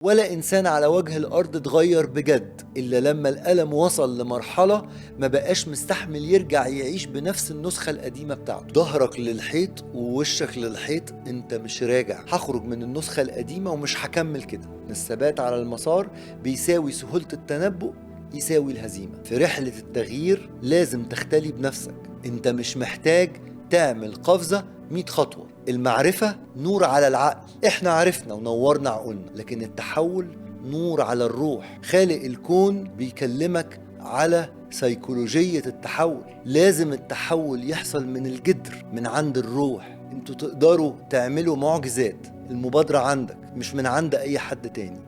ولا إنسان على وجه الأرض اتغير بجد إلا لما الألم وصل لمرحلة ما بقاش مستحمل يرجع يعيش بنفس النسخة القديمة بتاعته. ظهرك للحيط ووشك للحيط، انت مش راجع. هخرج من النسخة القديمة ومش هكمل كده. الثبات على المسار بيساوي سهولة التنبؤ يساوي الهزيمة. في رحلة التغيير لازم تختلي بنفسك، انت مش محتاج تعمل قفزة 100 خطوة. المعرفة نور على العقل، احنا عرفنا ونورنا عقولنا، لكن التحول نور على الروح. خالق الكون بيكلمك على سيكولوجية التحول. لازم التحول يحصل من الجدر، من عند الروح. انتوا تقدروا تعملوا معجزات، المبادرة عندك مش من عند اي حد تاني.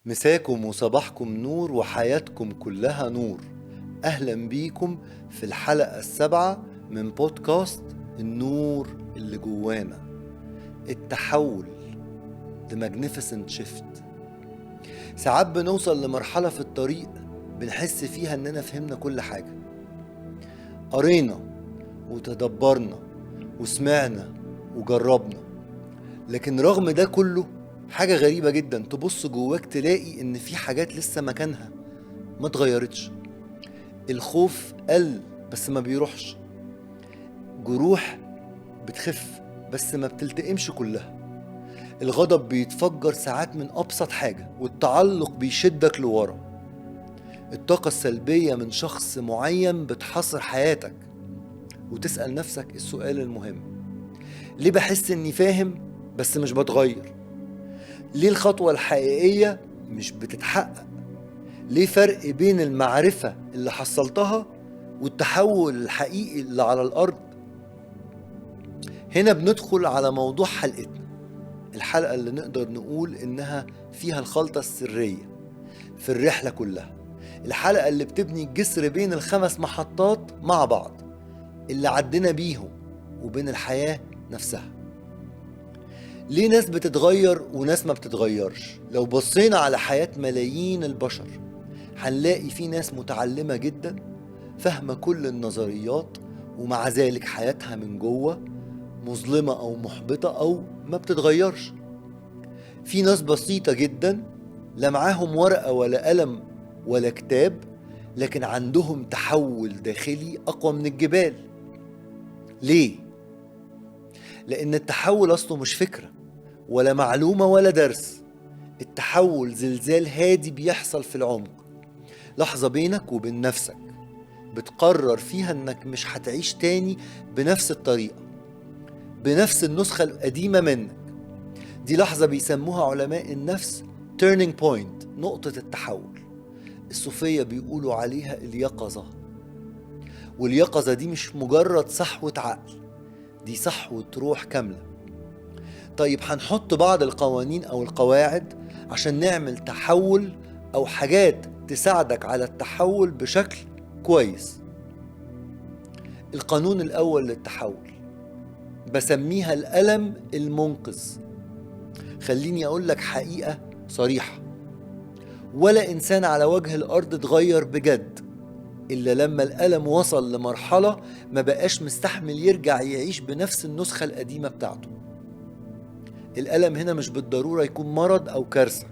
مساكم وصباحكم نور وحياتكم كلها نور. أهلا بيكم في الحلقة 7 من بودكاست النور اللي جوانا. التحول، The Magnificent Shift. ساعات بنوصل لمرحلة في الطريق بنحس فيها إننا فهمنا كل حاجة، قرينا وتدبرنا وسمعنا وجربنا، لكن رغم ده كله حاجة غريبة جدا، تبص جواك تلاقي ان في حاجات لسه مكانها ما اتغيرتش. الخوف قل بس ما بيروحش، جروح بتخف بس ما بتلتئمش كلها، الغضب بيتفجر ساعات من أبسط حاجة، والتعلق بيشدك لورا. الطاقة السلبية من شخص معين بتحصر حياتك، وتسأل نفسك السؤال المهم: ليه بحس اني فاهم بس مش بتغير؟ ليه الخطوة الحقيقية مش بتتحقق؟ ليه فرق بين المعرفة اللي حصلتها والتحول الحقيقي اللي على الأرض؟ هنا بندخل على موضوع حلقتنا، الحلقة اللي نقدر نقول إنها فيها الخلطة السرية في الرحلة كلها، الحلقة اللي بتبني الجسر بين ال5 محطات مع بعض اللي عدينا بيهم وبين الحياة نفسها. ليه ناس بتتغير وناس ما بتتغيرش؟ لو بصينا على حياة ملايين البشر هنلاقي في ناس متعلمة جدا، فاهمة كل النظريات، ومع ذلك حياتها من جوه مظلمة أو محبطة أو ما بتتغيرش. في ناس بسيطة جدا لا معاهم ورقة ولا قلم ولا كتاب، لكن عندهم تحول داخلي أقوى من الجبال. ليه؟ لأن التحول أصله مش فكرة ولا معلومة ولا درس. التحول زلزال هادي بيحصل في العمق، لحظة بينك وبين نفسك بتقرر فيها انك مش هتعيش تاني بنفس الطريقة، بنفس النسخة القديمة منك. دي لحظة بيسموها علماء النفس turning point، نقطة التحول. الصوفية بيقولوا عليها اليقظة. واليقظة دي مش مجرد صحوة عقل، دي صحوة روح كاملة. طيب هنحط بعض القوانين أو القواعد عشان نعمل تحول أو حاجات تساعدك على التحول بشكل كويس. القانون الأول للتحول بسميها الألم المنقذ. خليني أقول لك حقيقة صريحة: ولا إنسان على وجه الأرض اتغير بجد إلا لما الألم وصل لمرحلة ما بقاش مستحمل يرجع يعيش بنفس النسخة القديمة بتاعته. الألم هنا مش بالضرورة يكون مرض أو كارثة،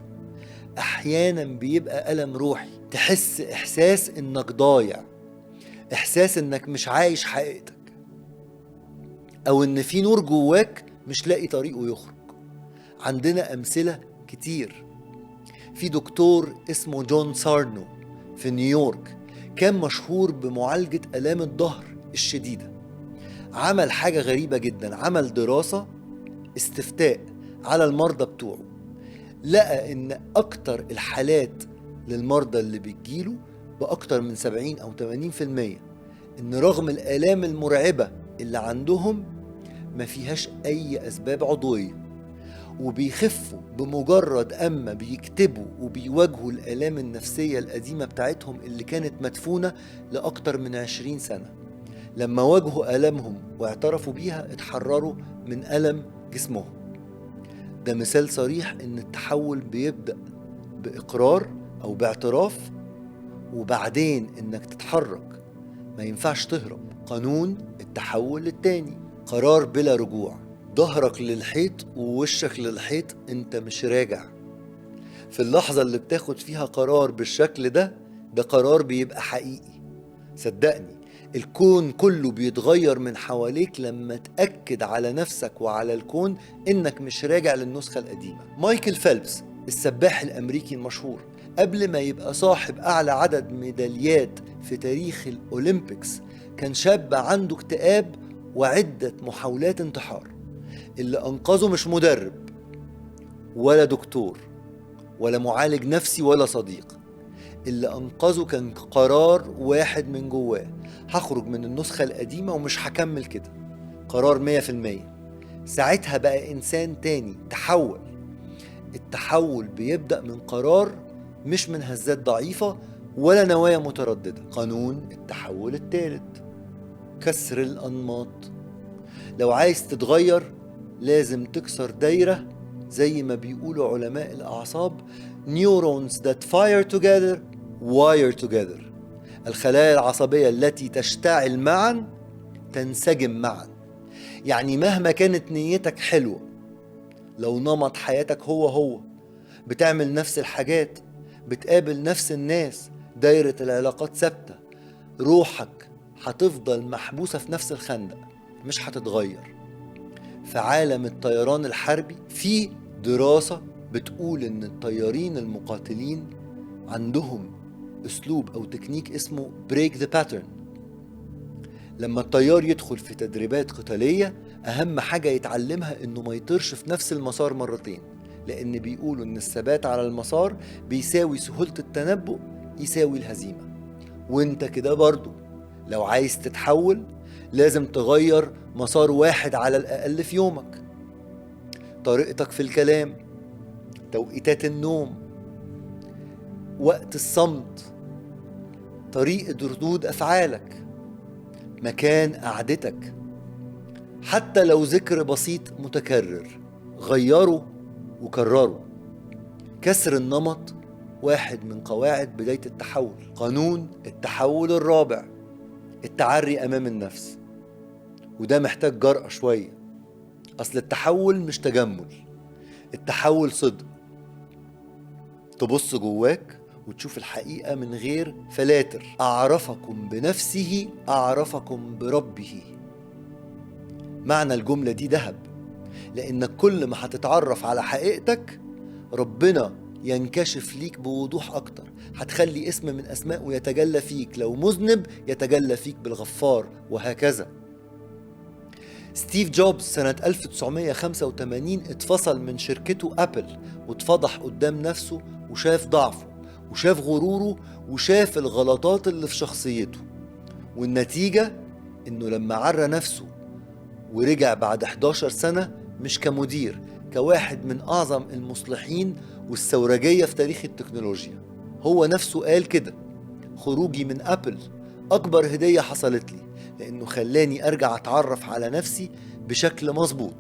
أحيانا بيبقى ألم روحي، تحس إحساس إنك ضايع، إحساس إنك مش عايش حقيقتك، أو إن في نور جواك مش لاقي طريقه يخرج. عندنا أمثلة كتير. في دكتور اسمه جون سارنو في نيويورك، كان مشهور بمعالجة آلام الظهر الشديدة. عمل حاجة غريبة جدا، عمل دراسة استفتاء على المرضى بتوعه، لقى إن أكتر الحالات للمرضى اللي بتجيله بأكتر من 70 أو 80% إن رغم الآلام المرعبة اللي عندهم ما فيهاش أي أسباب عضوية، وبيخفوا بمجرد أما بيكتبوا وبيواجهوا الآلام النفسية القديمة بتاعتهم اللي كانت مدفونة لأكتر من 20 سنة. لما واجهوا آلامهم واعترفوا بيها اتحرروا من ألم جسمهم. ده مثال صريح إن التحول بيبدأ بإقرار أو باعتراف، وبعدين إنك تتحرك، ما ينفعش تهرب. قانون التحول التاني، قرار بلا رجوع. ظهرك للحيط ووشك للحيط، انت مش راجع. في اللحظة اللي بتاخد فيها قرار بالشكل ده، ده قرار بيبقى حقيقي. صدقني الكون كله بيتغير من حواليك لما تأكد على نفسك وعلى الكون انك مش راجع للنسخة القديمة. مايكل فيلبس السباح الأمريكي المشهور، قبل ما يبقى صاحب أعلى عدد ميداليات في تاريخ الأولمبيكس، كان شاب عنده اكتئاب وعدة محاولات انتحار. اللي أنقذه مش مدرب ولا دكتور ولا معالج نفسي ولا صديق، اللي أنقذه كان قرار واحد من جواه: هخرج من النسخة القديمة ومش هكمل كده. قرار 100%. ساعتها بقى إنسان تاني، تحول. التحول بيبدأ من قرار، مش من هزات ضعيفة ولا نوايا مترددة. قانون التحول الثالث، كسر الأنماط. لو عايز تتغير لازم تكسر دايرة، زي ما بيقولوا علماء الأعصاب neurons that fire together wire together. الخلايا العصبية التي تشتعل معا تنسجم معا. يعني مهما كانت نيتك حلوة، لو نمط حياتك هو هو، بتعمل نفس الحاجات، بتقابل نفس الناس، دايرة العلاقات ثابتة، روحك هتفضل محبوسة في نفس الخندق، مش هتتغير. في عالم الطيران الحربي في دراسة بتقول إن الطيارين المقاتلين عندهم أسلوب أو تكنيك اسمه break the pattern. لما الطيار يدخل في تدريبات قتالية، أهم حاجة يتعلمها إنه ما يطيرش في نفس المسار مرتين، لأن بيقولوا إن الثبات على المسار بيساوي سهولة التنبؤ يساوي الهزيمة. وإنت كده برضو لو عايز تتحول لازم تغير مسار واحد على الأقل في يومك. طريقتك في الكلام، توقيتات النوم، وقت الصمت، طريقة ردود أفعالك، مكان قعدتك، حتى لو ذكر بسيط متكرر غيره وكرره. كسر النمط واحد من قواعد بداية التحول. قانون التحول الرابع، التعري أمام النفس. وده محتاج جرأة شوية، أصل التحول مش تجمل، التحول صدق. تبص جواك وتشوف الحقيقة من غير فلاتر. أعرفكم بنفسه أعرفكم بربه. معنى الجملة دي ذهب، لأنك كل ما هتتعرف على حقيقتك ربنا ينكشف ليك بوضوح أكتر. هتخلي اسم من أسمائه يتجلى فيك، لو مذنب يتجلى فيك بالغفار، وهكذا. ستيف جوبز سنة 1985 اتفصل من شركته أبل، واتفضح قدام نفسه وشاف ضعفه وشاف غروره وشاف الغلطات اللي في شخصيته. والنتيجة إنه لما عرى نفسه ورجع بعد 11 سنة مش كمدير، كواحد من أعظم المصلحين والثورجية في تاريخ التكنولوجيا. هو نفسه قال كده: خروجي من أبل أكبر هدية حصلت لي، لأنه خلاني أرجع أتعرف على نفسي بشكل مظبوط.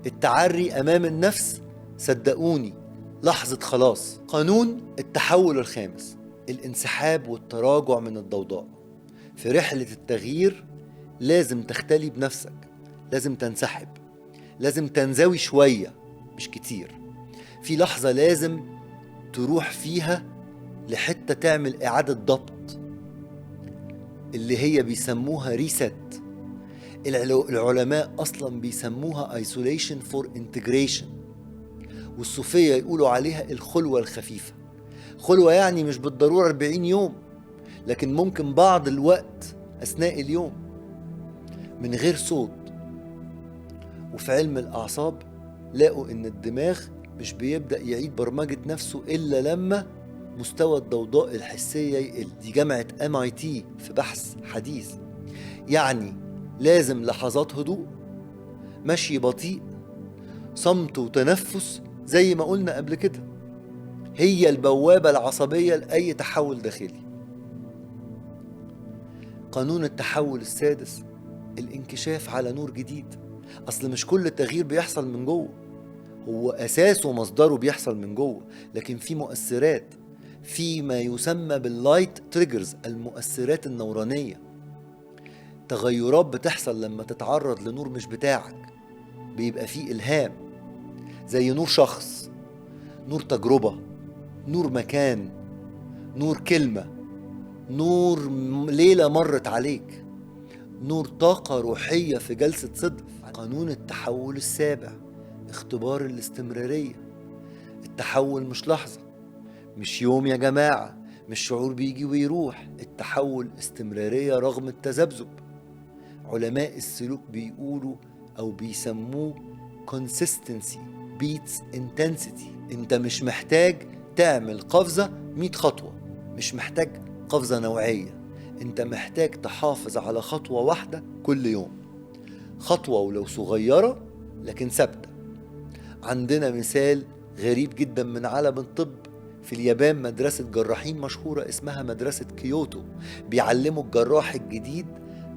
التعري أمام النفس صدقوني لحظة خلاص. قانون التحول الخامس، الانسحاب والتراجع من الضوضاء. في رحلة التغيير لازم تختلي بنفسك، لازم تنسحب، لازم تنزوي شوية مش كتير. في لحظة لازم تروح فيها لحتة تعمل إعادة ضبط، اللي هي بيسموها reset. العلماء أصلا بيسموها isolation for integration، والصوفية يقولوا عليها الخلوة الخفيفة. خلوة يعني مش بالضرورة 40 يوم، لكن ممكن بعض الوقت أثناء اليوم من غير صوت. وفي علم الأعصاب لقوا إن الدماغ مش بيبدأ يعيد برمجة نفسه إلا لما مستوى الضوضاء الحسية يقل. دي جامعة MIT في بحث حديث. يعني لازم لحظات هدوء، مشي بطيء، صمت وتنفس زي ما قلنا قبل كده، هي البوابة العصبية لأي تحول داخلي. قانون التحول السادس، الانكشاف على نور جديد. أصل مش كل التغيير بيحصل من جوه، هو أساسه ومصدره بيحصل من جوه، لكن في مؤثرات، في ما يسمى بال light triggers، المؤثرات النورانية، تغيرات بتحصل لما تتعرض لنور مش بتاعك، بيبقى فيه إلهام، زي نور شخص، نور تجربة، نور مكان، نور كلمة، نور ليلة مرت عليك، نور طاقة روحية في جلسة صدق. قانون التحول السابع، اختبار الاستمرارية. التحول مش لحظة، مش يوم يا جماعة، مش شعور بيجي ويروح، التحول استمرارية رغم التذبذب. علماء السلوك بيقولوا أو بيسموه consistency beats intensity. انت مش محتاج تعمل قفزة 100 خطوة، مش محتاج قفزة نوعية، انت محتاج تحافظ على خطوة واحدة كل يوم، خطوة ولو صغيرة لكن ثابتة. عندنا مثال غريب جدا من عالم الطب. في اليابان مدرسة جراحين مشهورة اسمها مدرسة كيوتو، بيعلموا الجراح الجديد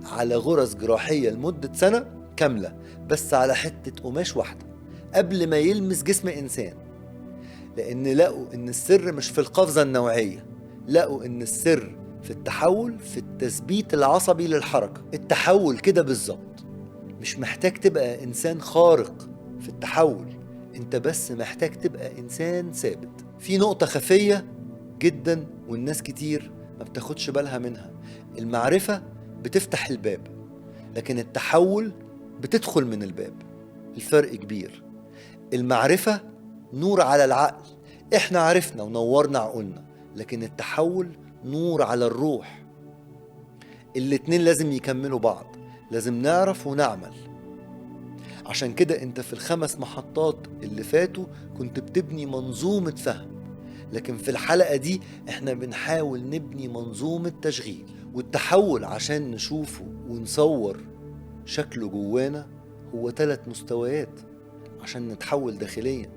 على غرز جراحية لمدة سنة كاملة، بس على حتة قماش واحدة قبل ما يلمس جسم إنسان، لأن لقوا إن السر مش في القفزة النوعية، لقوا إن السر في التحول، في التثبيت العصبي للحركة. التحول كده بالظبط، مش محتاج تبقى إنسان خارق في التحول، انت بس محتاج تبقى إنسان ثابت. في نقطة خفية جدا والناس كتير ما بتاخدش بالها منها، المعرفة بتفتح الباب، لكن التحول بتدخل من الباب. الفرق كبير. المعرفة نور على العقل، احنا عرفنا ونورنا عقولنا، لكن التحول نور على الروح. الاتنين لازم يكملوا بعض، لازم نعرف ونعمل. عشان كده انت في ال5 محطات اللي فاتوا كنت بتبني منظومة فهم، لكن في الحلقة دي احنا بنحاول نبني منظومة تشغيل. والتحول عشان نشوفه ونصور شكله جوانا هو 3 مستويات عشان نتحول داخليا.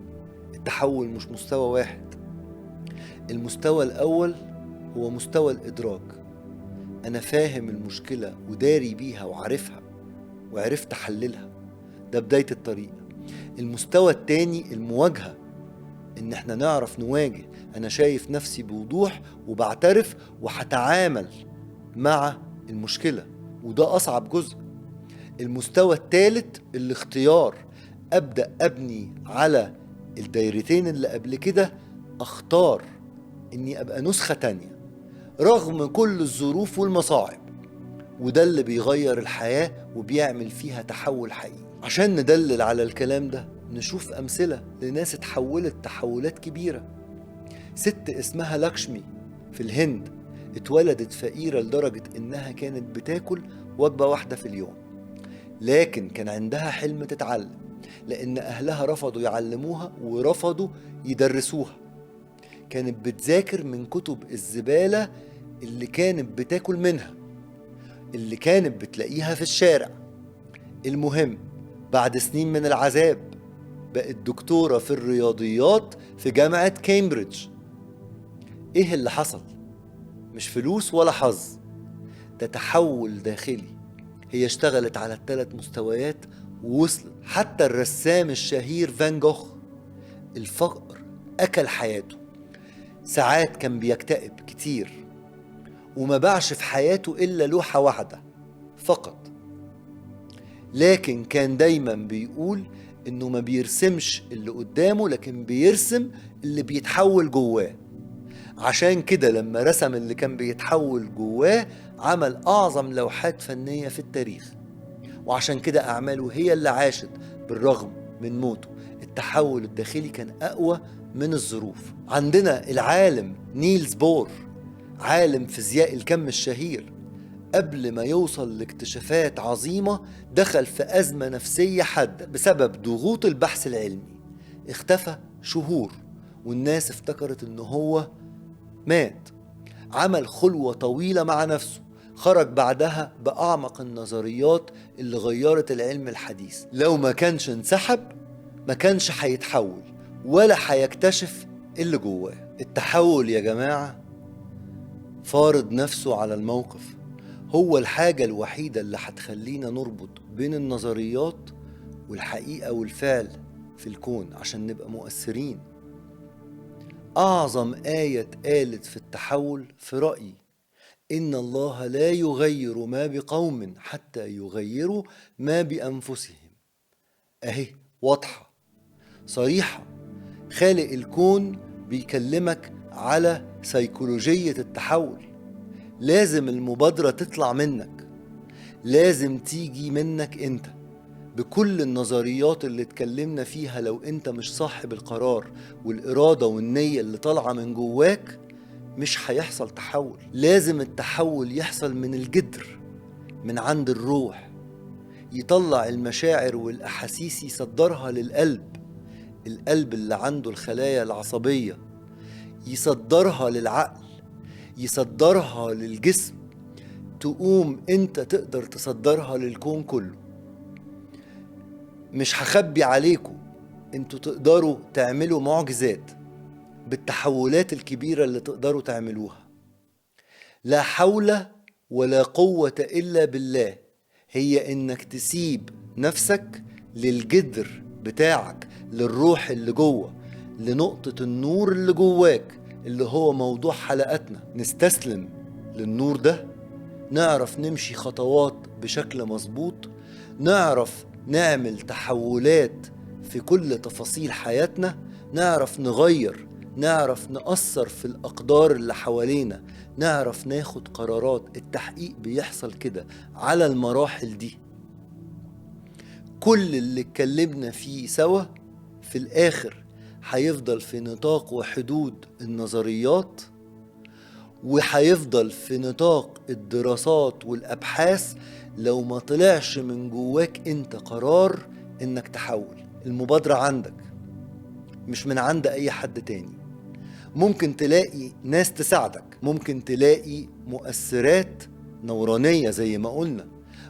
التحول مش مستوى واحد. المستوى الأول هو مستوى الإدراك، أنا فاهم المشكلة وداري بيها وعارفها وعرفت أحللها، ده بداية الطريق. المستوى التاني المواجهة، إن احنا نعرف نواجه، أنا شايف نفسي بوضوح وبعترف وهتعامل مع المشكلة، وده أصعب جزء. المستوى الثالث الاختيار، أبدأ أبني على الدايرتين اللي قبل كده، أختار إني أبقى نسخة تانية رغم كل الظروف والمصاعب، وده اللي بيغير الحياة وبيعمل فيها تحول حقيقي. عشان ندلل على الكلام ده نشوف أمثلة لناس اتحولت تحولات كبيرة. ست اسمها لاكشمي في الهند، اتولدت فقيرة لدرجة إنها كانت بتاكل وجبة واحدة في اليوم، لكن كان عندها حلم تتعلم، لأن أهلها رفضوا يعلموها ورفضوا يدرسوها. كانت بتذاكر من كتب الزبالة اللي كانت بتاكل منها، اللي كانت بتلاقيها في الشارع. المهم بعد سنين من العذاب بقت دكتورة في الرياضيات في جامعة كامبريدج. ايه اللي حصل؟ مش فلوس ولا حظ، ده تحول داخلي. هي اشتغلت على 3 مستويات ووصلت. حتى الرسام الشهير فان جوخ الفقر أكل حياته، ساعات كان بيكتئب كتير وما باعش في حياته إلا لوحة واحدة فقط، لكن كان دايما بيقول إنه ما بيرسمش اللي قدامه، لكن بيرسم اللي بيتحول جواه. عشان كده لما رسم اللي كان بيتحول جواه عمل أعظم لوحات فنية في التاريخ، وعشان كده أعماله هي اللي عاشت بالرغم من موته. التحول الداخلي كان أقوى من الظروف. عندنا العالم نيلز بور، عالم فيزياء الكم الشهير، قبل ما يوصل لاكتشافات عظيمة دخل في أزمة نفسية حادة بسبب ضغوط البحث العلمي. اختفى شهور والناس افتكرت إنه هو مات. عمل خلوة طويلة مع نفسه، خرج بعدها بأعمق النظريات اللي غيرت العلم الحديث. لو ما كانش انسحب ما كانش هيتحول ولا هيكتشف اللي جواه. التحول يا جماعة فارض نفسه على الموقف، هو الحاجة الوحيدة اللي هتخلينا نربط بين النظريات والحقيقة والفعل في الكون عشان نبقى مؤثرين. أعظم آية اتقالت في التحول في رأيي: إن الله لا يغير ما بقوم حتى يغيروا ما بأنفسهم. أهي واضحة صريحة، خالق الكون بيكلمك على سيكولوجية التحول. لازم المبادرة تطلع منك، لازم تيجي منك انت بكل النظريات اللي اتكلمنا فيها. لو انت مش صاحب القرار والإرادة والنية اللي طالعة من جواك مش هيحصل تحول. لازم التحول يحصل من الجدر، من عند الروح، يطلع المشاعر والأحاسيس يصدرها للقلب، القلب اللي عنده الخلايا العصبية يصدرها للعقل، يصدرها للجسم، تقوم انت تقدر تصدرها للكون كله. مش هخبي عليكم، انتوا تقدروا تعملوا معجزات بالتحولات الكبيرة اللي تقدروا تعملوها. لا حول ولا قوة إلا بالله هي انك تسيب نفسك للجدر بتاعك، للروح اللي جوه، لنقطة النور اللي جواك اللي هو موضوع حلقتنا. نستسلم للنور ده، نعرف نمشي خطوات بشكل مظبوط، نعرف نعمل تحولات في كل تفاصيل حياتنا، نعرف نغير، نعرف نأثر في الأقدار اللي حوالينا، نعرف ناخد قرارات. التحقيق بيحصل كده على المراحل دي. كل اللي اتكلمنا فيه سوا في الآخر هيفضل في نطاق وحدود النظريات، وهيفضل في نطاق الدراسات والأبحاث لو ما طلعش من جواك انت قرار انك تحول. المبادرة عندك، مش من عند اي حد تاني. ممكن تلاقي ناس تساعدك، ممكن تلاقي مؤثرات نورانية زي ما قلنا،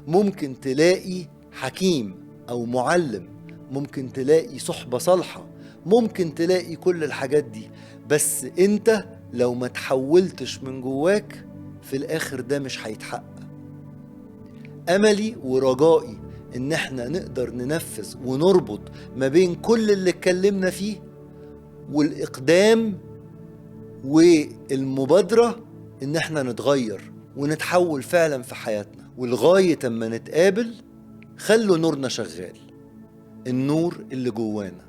ممكن تلاقي حكيم او معلم، ممكن تلاقي صحبة صالحة، ممكن تلاقي كل الحاجات دي، بس انت لو ما تحولتش من جواك في الاخر ده مش هيتحقق. املي ورجائي ان احنا نقدر ننفذ ونربط ما بين كل اللي اتكلمنا فيه والاقدام والمبادرة، ان احنا نتغير ونتحول فعلا في حياتنا. ولغاية اما نتقابل خلوا نورنا شغال، النور اللي جوانا.